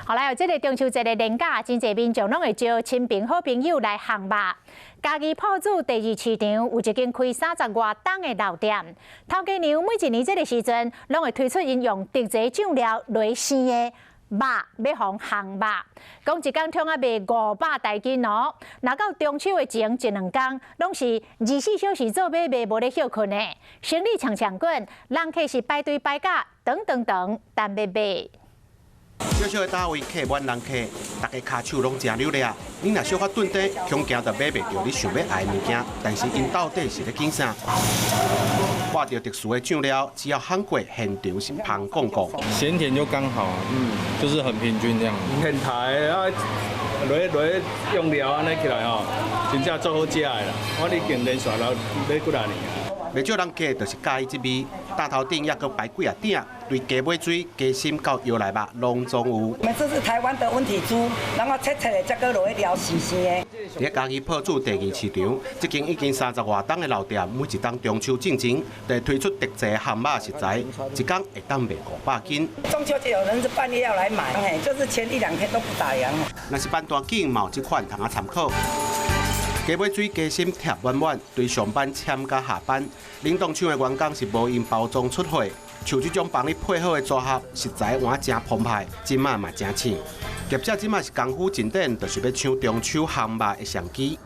好來，這个中秋節的連假，真濟民眾攏會招親朋好朋友來烘肉。嘉義朴子第二市場有一間開三十外冬的老店，頭家娘每一年這个時陣，攏會推出𪜶用特製醬料來生的肉，欲予烘肉。講一工通啊賣500台斤哦。若到中秋的前一兩工，攏是24小時做買賣，無咧歇睏的。生意搶搶滾，人客是排隊排甲長長長，等欲買。小小的攤位客滿人客，逐家跤手攏誠溜掠。你若小可頓底，恐驚就買袂著你想欲愛的物件。但是𪜶到底是咧緊啥？掛著特殊的醬料，只要烘過，現場是芳摃摃。鹹甜就剛好，就是很平均這樣。現刣的啊，落落用料按呢起來吼，真正足好食的啦。我已經連續來買幾若年。袂少人客就是佮意這味，擔頭頂猶閣排幾仔鼎，對雞尾水、雞心到腰內肉，攏總有。我們這是台灣的溫體豬，然後切切的，才閣落去料生生的。佇嘉義朴子第二市場，這間已經三十外冬的老店，每一冬中秋進前，就會推出特製烘肉食材，一工會當賣500斤。中秋節有人是半夜要來買，嘿，就是前一兩天都不打烊。若是辦大景，嘛有這款通仔參考。雞尾水雞心貼滿滿，對上班簽到下班，冷凍廠的員工是無用包裝出貨，像這種幫你配好的組合，食材換誠澎湃，這馬嘛誠搶。業者這馬是功夫盡展，就是欲搶中秋烘肉的商機。